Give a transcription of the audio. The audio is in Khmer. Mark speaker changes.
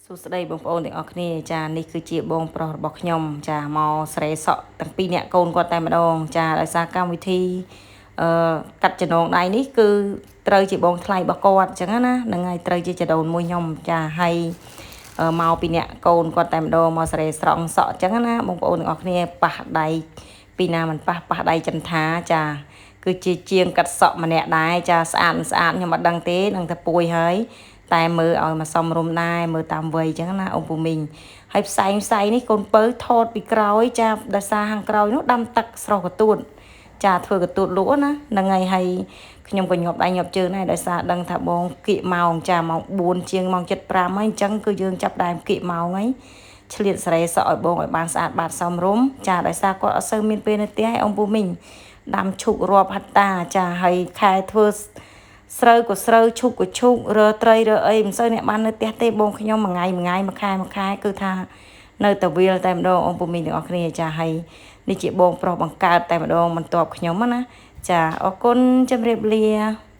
Speaker 1: សួស្តីបងប្អូនទាំងអស់គ្នាចានេះគឺជាបងប្រុសរបស់ខ្ញុំចាមកស្រែសក់ទាំងពីរអ្នកកូនគាត់តែម្ដងចាដោយសារកម្មវិធីអឺកាត់ចំណងដៃនេះគឺត្រូវជាបងថ្លៃរបស់គាត់អញ្ចឹងណាហ្នឹងហើយត្រូវជាចដូនមួយខ្ញុំចាហើយមកពីអ្នកកូនគាត់តែម្ដងមកស្រែស្រង់សក់អញ្ចឹងណាបងប្អូនទាំងអស់គ្នាប៉ះដៃពីណាមិនប៉ះប៉ះដៃចន្ទាចាគឺជាជាងកាត់សក់ម្នាក់ដែរចាស្អាតស្អាតខ្ញុំអត់ដឹងទេនឹងតែពួយហើយតែមើលឲ្យមកសមរម្យដែរមើលតាមវ័យអញ្ចឹងណាអ៊ំពូមីងហើយផ្សែងផ្សែងនេះកូនពៅថតពីក្រោយចាដោយសារខាងក្រោយនោះដាំទឹកស្រស់កទួតចាធ្វើកទួតលក់ណាហ្នឹងហើយហើយខ្ញុំក៏ញាប់ដៃញាប់ជើងដែរដោយសារដឹងថាបងគៀកម៉ោងចាម៉ោង4ជាងម៉ោង7:05ហើយអញ្ចឹងគឺយើងចាប់ដើមគៀកម៉ោងហើយឆ្លៀតសេរីសក់ឲ្យបងឲ្យបានស្អាតបាតសមរម្យចាដោយសារគាត់អត់សូវមានពេលនៅផ្ទះឲ្យអ៊ំពូមីងដាំឈូករាប់ហត្តាចាហើយខែធ្វើស្រូវក៏ស្រូវឈូកក៏ឈូករត្រីរអីមិនសូវអ្នកបាននៅផ្ទះទេបងខ្ញុំមួយថ្ងៃមួយថ្ងៃមួយខែមួយខែគឺថានៅតែវាលតែម្ដងអង្គពូមីងទាំងអស់គ្នាចាហើយនេះជាបងប្រុសបង្កើតតែម្ដងបន្ទាប់ខ្ញុំណាចាអរគុណជម្រាបលា។